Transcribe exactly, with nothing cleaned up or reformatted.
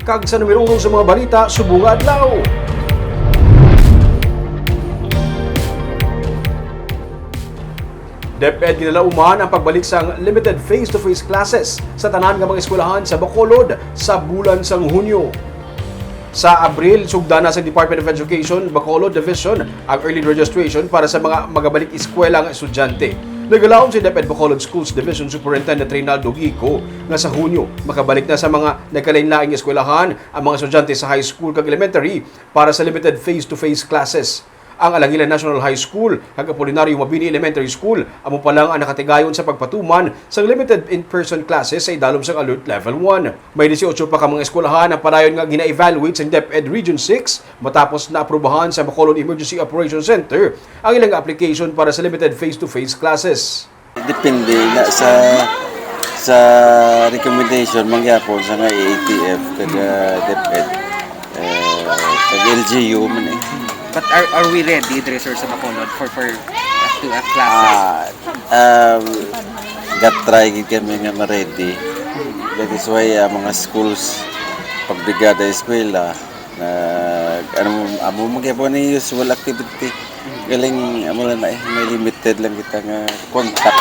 Kag sa numero uno sa mga balita subong nga adlaw. DepEd ginalauman ang pagbalik sang limited face-to-face classes sa tanan nga mga eskwelahan sa Bacolod sa bulan sang Hunyo. Sa Abril, sugdan na sa Department of Education Bacolod Division ang early registration para sa mga magabalik eskwela nga estudyante. Nagalaom si DepEd Bacolod Schools Division Superintendent Reynaldo Gico nga sa Hunyo makabalik na sa mga nagkalainlaing eskwelahan ang mga estudyante sa high school kag elementary para sa limited face-to-face classes. Ang Alangilan National High School kag Apolinario Mabini Elementary School amo pa lang ang nakatigayon sa pagpatuman sang limited in-person classes sa idalom sang Alert Level one. May dieciocho pa ka mga eskwelahan ang padayon nga gina-evaluate sang DepEd Region six matapos naaprubahan sa Bacolod Emergency Operations Center ang ilang application para sa limited face-to-face classes. Depende na sa, sa recommendation mangyapon sa nga A A T F kag, ah, DepEd, eh, kag L G U man eh. But are, are we ready, diri, sir, sa Bacolod for, for to a classes? Ah, um, gatry gid kami nga ma-ready. That is why ang mga schools, pagbrigada eskwela, na ano, amo man gyapon ni usual activity. Galing, amo lang na eh, may limited lang kita nga contact.